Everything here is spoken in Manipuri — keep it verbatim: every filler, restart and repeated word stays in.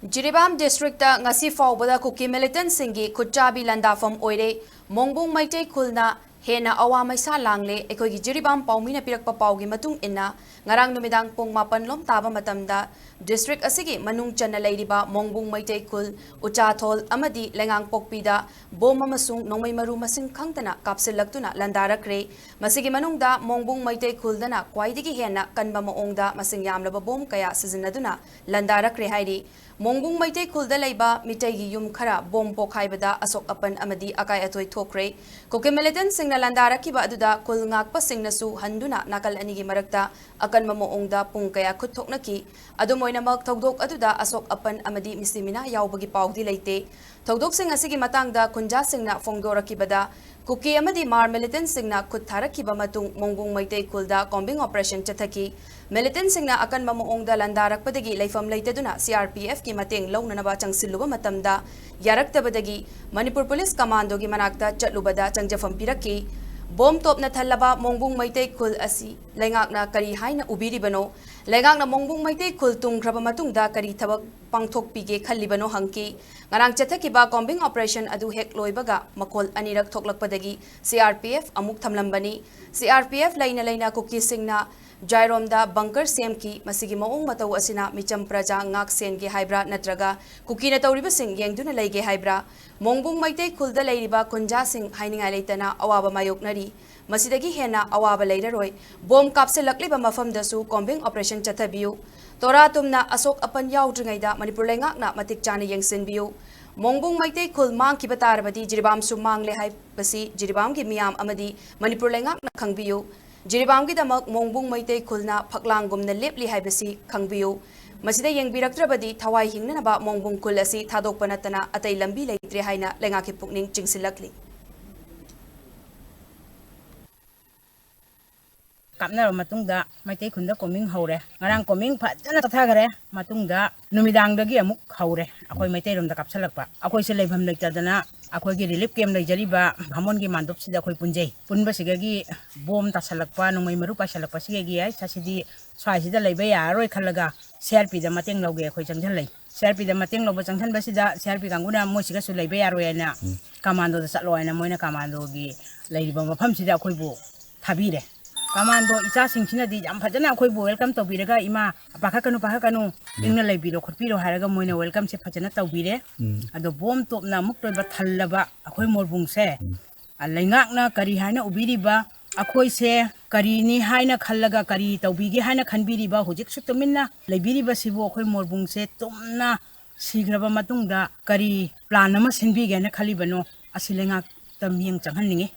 ꯖꯤꯔꯤꯕꯥꯝ ꯗꯤꯁꯇ꯭ꯔꯤꯛꯇ ꯉꯁꯤ ꯐꯥꯎꯕꯗ ꯀꯨꯀꯤ ꯃꯤꯂꯤꯇꯦꯟꯠꯁꯤꯡꯒꯤ ꯈꯨꯠꯆꯥꯕꯤ ꯂꯥꯟꯗꯥꯐꯝ ꯑꯣꯏꯔꯦ꯫ ꯃꯣꯡꯕꯨꯡ ꯃꯩꯇꯩ ꯈꯨꯜꯅ ꯍꯦꯟꯅ ꯑꯋꯥ ꯃꯩꯁꯥ ꯂꯥꯡꯂꯦ꯫ ꯑꯩꯈꯣꯏꯒꯤ ꯖꯤꯔꯤꯕꯥꯝ ꯄꯥꯎꯃꯤꯅ ꯄꯤꯔꯛꯄ ꯄꯥꯎꯒꯤ ꯃꯇꯨꯡ ꯏꯟꯅ, ꯉꯔꯥꯡ ꯅꯨꯃꯤꯗꯥꯡ ꯄꯨꯡ ꯃꯥꯄꯟ ꯂꯣꯝ ꯇꯥꯕ ꯃꯇꯝꯗ ꯗꯤꯁꯇ꯭ꯔꯤꯛ ꯑꯁꯤꯒꯤ ꯃꯅꯨꯡ ꯆꯟꯅ ꯂꯩꯔꯤꯕ ꯃꯣꯡꯕꯨꯡ ꯃꯩꯇꯩ ꯈꯨꯜ, ꯎꯆꯥꯊꯣꯜ ꯑꯃꯗꯤ ꯂꯩꯉꯥꯡꯄꯣꯛꯄꯤꯗ ꯕꯣꯝ ꯑꯃꯁꯨꯡ ꯅꯣꯡꯃꯩ ꯃꯔꯨ ꯃꯁꯤꯡ ꯈꯪꯗꯅ ꯀꯥꯞꯁꯤꯜꯂꯛꯇꯨꯅ ꯂꯥꯟꯗꯥꯔꯛꯈ꯭ꯔꯦ꯫ ꯃꯁꯤꯒꯤ ꯃꯅꯨꯡꯗ ꯃꯣꯡꯕꯨꯡ ꯃꯩꯇꯩ ꯈꯨꯜꯗꯅ ꯈ꯭ꯋꯥꯏꯗꯒꯤ ꯍꯦꯟꯅ ꯀꯟꯕ ꯃꯑꯣꯡꯗ ꯃꯁꯤꯡ ꯌꯥꯝꯂꯕ ꯕꯣꯝ ꯀꯌꯥ ꯁꯤꯖꯤꯟꯅꯗꯨꯅ ꯂꯥꯟꯗꯥꯔꯛꯈ꯭ꯔꯦ ꯍꯥꯏꯔꯤ꯫ ꯃꯣꯡꯕꯨꯡ ꯃꯩꯇꯩ ꯈꯨꯜꯗ ꯂꯩꯕ ꯃꯤꯇꯩꯒꯤ ꯌꯨꯝ ꯈꯔ ꯕꯣꯝ ꯄꯣꯈꯥꯏꯕꯗ ꯑꯁꯣꯛ ꯑꯄꯟ ꯑꯃꯗꯤ ꯑꯀꯥꯏ ꯑꯊꯣꯏ ꯊꯣꯛꯈ꯭ꯔꯦ꯫ ꯀꯨꯀꯤ ꯃꯤꯂꯤꯇꯦꯟꯠꯁꯤꯡꯅ ꯂꯥꯟꯗꯥꯔꯛꯈꯤꯕ ꯑꯗꯨꯗ ꯈꯨꯜ ꯉꯥꯛꯄꯁꯤꯡꯅꯁꯨ ꯍꯟꯗꯨꯅ ꯅꯥꯀꯜ ꯑꯅꯤꯒꯤ ꯃꯔꯛꯇ ꯑꯀꯟꯕ ꯃꯑꯣꯡꯗ ꯄꯨꯡ ꯀꯌꯥ ꯈꯨꯠ ꯊꯣꯛꯅꯈꯤ꯫ ꯑꯗꯨꯝ ꯑꯣꯏꯅꯃꯛ, ꯊꯧꯗꯣꯛ ꯑꯗꯨꯗ ꯑꯁꯣꯛ ꯑꯄꯟ ꯑꯃꯗꯤ ꯃꯤꯁꯤ ꯃꯤꯅꯥ ꯌꯥꯎꯕꯒꯤ ꯄꯥꯎꯗꯤ ꯂꯩꯇꯦ꯫ ꯊꯧꯗꯣꯛꯁꯤꯡ ꯑꯁꯤꯒꯤ ꯃꯇꯥꯡꯗ ꯈꯨꯟꯖꯥꯁꯤꯡꯅ ꯐꯣꯡꯗꯣꯔꯛꯈꯤꯕꯗ, ꯀꯨꯀꯤ ꯑꯃꯗꯤ ꯃꯥꯔ ꯃꯤꯂꯤꯇꯦꯟꯠꯁꯤꯡꯅ ꯈꯨꯠ ꯊꯥꯔꯛꯈꯤꯕ ꯃꯇꯨꯡ ꯃꯣꯡꯕꯨꯡ ꯃꯩꯇꯩ ꯈꯨꯜꯗ ꯀꯣꯝꯕꯤꯡ ꯑꯣꯄꯔꯦꯁꯟ ꯆꯠꯊꯈꯤ꯫ ꯃꯤꯂꯤꯇꯦꯟꯠꯁꯤꯡꯅ ꯑꯀꯟꯕ ꯃꯑꯣꯡꯗ ꯂꯥꯟꯗꯥꯔꯛꯄꯗꯒꯤ ꯂꯩꯐꯝ ꯂꯩꯇꯗꯨꯅ ꯁꯤ ꯑꯥꯔ ꯄꯤ ꯑꯦꯐꯀꯤ ꯃꯇꯦꯡ ꯂꯧꯅꯅꯕ ꯆꯪꯁꯤꯜꯂꯨꯕ ꯃꯇꯝꯗ ꯌꯥꯔꯛꯇꯕꯗꯒꯤ ꯃꯅꯤꯄꯨꯔ ꯄꯨꯂꯤꯁ ꯀꯃꯥꯟꯗꯣꯒꯤ ꯃꯅꯥꯛꯇ ꯆꯠꯂꯨꯕꯗ ꯆꯪꯖꯐꯝ ꯄꯤꯔꯛꯈꯤ꯫ ꯕꯣꯝ ꯇꯣꯞꯅ ꯊꯜꯂꯕ ꯃꯣꯡꯕꯨꯡ ꯃꯩꯇꯩ ꯈꯨꯜ ꯑꯁꯤ ꯂꯩꯉꯥꯛꯅ ꯀꯔꯤ ꯍꯥꯏꯅ ꯎꯕꯤꯔꯤꯕꯅꯣ? ꯂꯩꯉꯥꯛꯅ ꯃꯣꯡꯕꯨꯡ ꯃꯩꯇꯩ ꯈꯨꯜ ꯇꯨꯝꯈ꯭ꯔꯕ ꯃꯇꯨꯡꯗ ꯀꯔꯤ ꯊꯕꯛ ꯄꯥꯡꯊꯣꯛꯄꯤꯒꯦ ꯈꯜꯂꯤꯕꯅꯣ ꯍꯪꯈꯤ꯫ ꯉꯔꯥꯡ ꯆꯠꯊꯈꯤꯕ ꯀꯣꯝꯕꯤꯡ ꯑꯣꯄꯔꯦꯁꯟ ꯑꯗꯨ ꯍꯦꯛ ꯂꯣꯏꯕꯒ ꯃꯈꯣꯜ ꯑꯅꯤꯔꯛ ꯊꯣꯛꯂꯛꯄꯗꯒꯤ ꯁꯤ ꯑꯥꯔ ꯄꯤ ꯑꯦꯐ ꯑꯃꯨꯛ ꯊꯝꯂꯝꯕꯅꯤ꯫ ꯁꯤ ꯑꯥꯔ ꯄꯤ ꯑꯦꯐ ꯂꯩꯅ ꯂꯩꯅ ꯀꯨꯀꯤꯁꯤꯡꯅ ꯖꯥꯏꯔꯣꯝꯗ ꯕꯪꯀꯔ ꯁꯦꯝꯈꯤ꯫ ꯃꯁꯤꯒꯤ ꯃꯑꯣꯡ ꯃꯇꯧ ꯑꯁꯤꯅ ꯃꯤꯆꯝ ꯄ꯭ꯔꯖꯥ ꯉꯥꯛ ꯁꯦꯟꯒꯦ ꯍꯥꯏꯕ꯭ꯔꯥ ꯅꯠꯇ꯭ꯔꯒ ꯀꯨꯀꯤꯅ ꯇꯧꯔꯤꯕꯁꯤꯡ ꯌꯦꯡꯗꯨꯅ ꯂꯩꯒꯦ ꯍꯥꯏꯕ꯭ꯔꯥ? ꯃꯣꯡꯕꯨꯡ ꯃꯩꯇꯩ ꯈꯨꯜꯗ ꯂꯩꯔꯤꯕ ꯈꯨꯟꯖꯥꯁꯤꯡ ꯍꯥꯏꯅꯤꯡꯉꯥꯏ ꯂꯩꯇꯅ ꯑꯋꯥꯕ ꯃꯥꯌꯣꯛꯅꯔꯤ꯫ ꯃꯁꯤꯗꯒꯤ ꯍꯦꯟꯅ ꯑꯋꯥꯕ ꯂꯩꯔꯔꯣꯏ꯫ ꯕꯣꯝ ꯀꯥꯞꯁꯤꯜꯂꯛꯂꯤꯕ ꯃꯐꯝꯗꯁꯨ ꯀꯣꯝꯕꯤꯡ ꯑꯣꯄꯔꯦꯁꯟ ꯆꯠꯊꯕꯤꯌꯨ꯫ ꯇꯣꯔꯥ ꯇꯨꯝꯅ ꯑꯁꯣꯛ ꯑꯄꯟ ꯌꯥꯎꯗ꯭ꯔꯤꯉꯩꯗ ꯃꯅꯤꯄꯨꯔ ꯂꯩꯉꯥꯛꯅ ꯃꯇꯤꯛ ꯆꯥꯅ ꯌꯦꯡꯁꯤꯟꯕꯤꯌꯨ꯫ ꯃꯣꯡꯕꯨꯡ ꯃꯩꯇꯩ ꯈꯨꯜ ꯃꯥꯡꯈꯤꯕ ꯇꯥꯔꯕꯗꯤ ꯖꯤꯔꯤꯕꯥꯝꯁꯨ ꯃꯥꯡꯂꯦ ꯍꯥꯏꯕꯁꯤ ꯖꯤꯔꯤꯕꯥꯝꯒꯤ ꯃꯤꯌꯥꯝ ꯑꯃꯗꯤ ꯃꯅꯤꯄꯨꯔ ꯂꯩꯉꯥꯛꯅ ꯈꯪꯕꯤꯌꯨ꯫ ꯖꯤꯔꯤꯕꯥꯝꯒꯤꯗꯃꯛ ꯃꯣꯡꯕꯨꯡ ꯃꯩꯇꯩ ꯈꯨꯜꯅ ꯐꯛꯂꯥꯡꯒꯨꯝꯅ ꯂꯦꯞꯂꯤ ꯍꯥꯏꯕꯁꯤ ꯈꯪꯕꯤꯌꯨ꯫ ꯃꯁꯤꯗ ꯌꯦꯡꯕꯤꯔꯛꯇ꯭ꯔꯕꯗꯤ ꯊꯋꯥꯏ ꯍꯤꯡꯅꯅꯕ ꯃꯣꯡꯕꯨꯡ ꯈꯨꯜ ꯑꯁꯤ ꯊꯥꯗꯣꯛꯄ ꯅꯠꯇꯅ ꯑꯇꯩ ꯂꯝꯕꯤ ꯂꯩꯇ꯭ꯔꯦ ꯍꯥꯏꯅ ꯂꯩꯉꯥꯛꯀꯤ ꯄꯨꯛꯅꯤꯡ ꯆꯤꯡꯁꯤꯜꯂꯛꯂꯤ꯫ ꯀꯥꯞꯅꯔꯕ ꯃꯇꯨꯡꯗ ꯃꯩꯇꯩ ꯈꯨꯟꯗ ꯀꯣꯃꯤꯡ ꯍꯧꯔꯦ꯫ ꯉꯔꯥꯡ ꯀꯣꯃꯤꯡ ꯐꯖꯅ ꯆꯠꯊꯈꯔꯦ꯫ ꯃꯇꯨꯡꯗ ꯅꯨꯃꯤꯗꯥꯡꯗꯒꯤ ꯑꯃꯨꯛ ꯍꯧꯔꯦ ꯑꯩꯈꯣꯏ ꯃꯩꯇꯩꯔꯣꯝꯗ ꯀꯥꯞꯁꯜꯂꯛꯄ꯫ ꯑꯩꯈꯣꯏꯁꯦ ꯂꯩꯐꯝ ꯂꯩꯇꯗꯅ ꯑꯩꯈꯣꯏꯒꯤ ꯔꯤꯂꯤꯐ ꯀꯦꯝ ꯂꯩꯖꯔꯤꯕ ꯚꯥꯃꯣꯟꯒꯤ ꯃꯥꯟꯗꯣꯞꯁꯤꯗ ꯑꯩꯈꯣꯏ ꯄꯨꯟꯖꯩ꯫ ꯄꯨꯟꯕꯁꯤꯗꯒꯤ ꯕꯣꯝ ꯇꯥꯁꯜꯂꯛꯄ, ꯅꯣꯡꯃꯩ ꯃꯔꯨ ꯄꯥꯏꯁꯜꯂꯛꯄꯁꯤꯗꯒꯤ ꯑꯩ ꯁꯤꯗꯤ ꯁ꯭ꯋꯥꯏꯁꯤꯗ ꯂꯩꯕ ꯌꯥꯔꯔꯣꯏ ꯈꯜꯂꯒ ꯁꯤ ꯑꯥꯔ ꯄꯤꯗ ꯃꯇꯦꯡ ꯂꯧꯒꯦ ꯑꯩꯈꯣꯏ ꯆꯪꯁꯤꯜꯂꯛꯏ꯫ ꯁꯤ ꯑꯥꯔ ꯄꯤꯗ ꯃꯇꯦꯡ ꯂꯧꯕ ꯆꯪꯁꯤꯟꯕꯁꯤꯗ ꯁꯤ ꯑꯥꯔ ꯄꯤ ꯀꯥꯡꯕꯨꯅ ꯃꯣꯏꯁꯤꯒꯁꯨ ꯂꯩꯕ ꯌꯥꯔꯣꯏ ꯍꯥꯏꯅ ꯀꯃꯥꯟꯗꯣꯗ ꯆꯠꯂꯣ ꯍꯥꯏꯅ ꯃꯣꯏꯅ ꯀꯃꯥꯟꯗꯣꯒꯤ ꯂꯩꯔꯤꯕ ꯃꯐꯝꯁꯤꯗ ꯑꯩꯈꯣꯏꯕꯨ ꯊꯥꯕꯤꯔꯦ꯫ ꯀꯃꯥꯟꯗꯣ ꯏꯆꯥꯁꯤꯡꯁꯤꯅꯗꯤ ꯌꯥꯝ ꯐꯖꯅ ꯑꯩꯈꯣꯏꯕꯨ ꯋꯦꯜꯀꯝ ꯇꯧꯕꯤꯔꯒ, "ꯏꯃꯥ, ꯄꯥꯈꯠꯀꯅꯨ, ꯄꯥꯈꯠꯀꯅꯨ, ꯏꯪꯅ ꯂꯩꯕꯤꯔꯣ, ꯈꯣꯠꯄꯤꯔꯣ" ꯍꯥꯏꯔꯒ ꯃꯣꯏꯅ ꯋꯦꯜꯀꯝꯁꯦ ꯐꯖꯅ ꯇꯧꯕꯤꯔꯦ꯫ ꯑꯗꯣ ꯕꯣꯝ ꯇꯣꯞꯅ ꯑꯃꯨꯛꯇ ꯑꯣꯏꯕ ꯊꯜꯂꯕ ꯑꯩꯈꯣꯏ ꯃꯣꯔꯕꯨꯡꯁꯦ, ꯑ, ꯂꯩꯉꯥꯛꯅ ꯀꯔꯤ ꯍꯥꯏꯅ ꯎꯕꯤꯔꯤꯕ, ꯑꯩꯈꯣꯏꯁꯦ ꯀꯔꯤꯅꯤ ꯍꯥꯏꯅ ꯈꯜꯂꯒ ꯀꯔꯤ ꯇꯧꯕꯤꯒꯦ ꯍꯥꯏꯅ ꯈꯟꯕꯤꯔꯤꯕ, ꯍꯧꯖꯤꯛꯁꯨ ꯇꯨꯃꯤꯟꯅ ꯂꯩꯕꯤꯔꯤꯕꯁꯤꯕꯨ ꯑꯩꯈꯣꯏ ꯃꯣꯔꯕꯨꯡꯁꯦ ꯇꯨꯝꯅ ꯁꯤꯈ꯭ꯔꯕ ꯃꯇꯨꯡꯗ ꯀꯔꯤ ꯄ꯭ꯂꯥꯟ ꯑꯃ ꯁꯤꯟꯕꯤꯒꯦꯅ ꯈꯜꯂꯤꯕꯅꯣ? ꯑꯁꯤ ꯂꯩꯉꯥꯛꯇ ꯃꯤꯠꯌꯦꯡ ꯆꯪꯍꯟꯅꯤꯡꯉꯤ꯫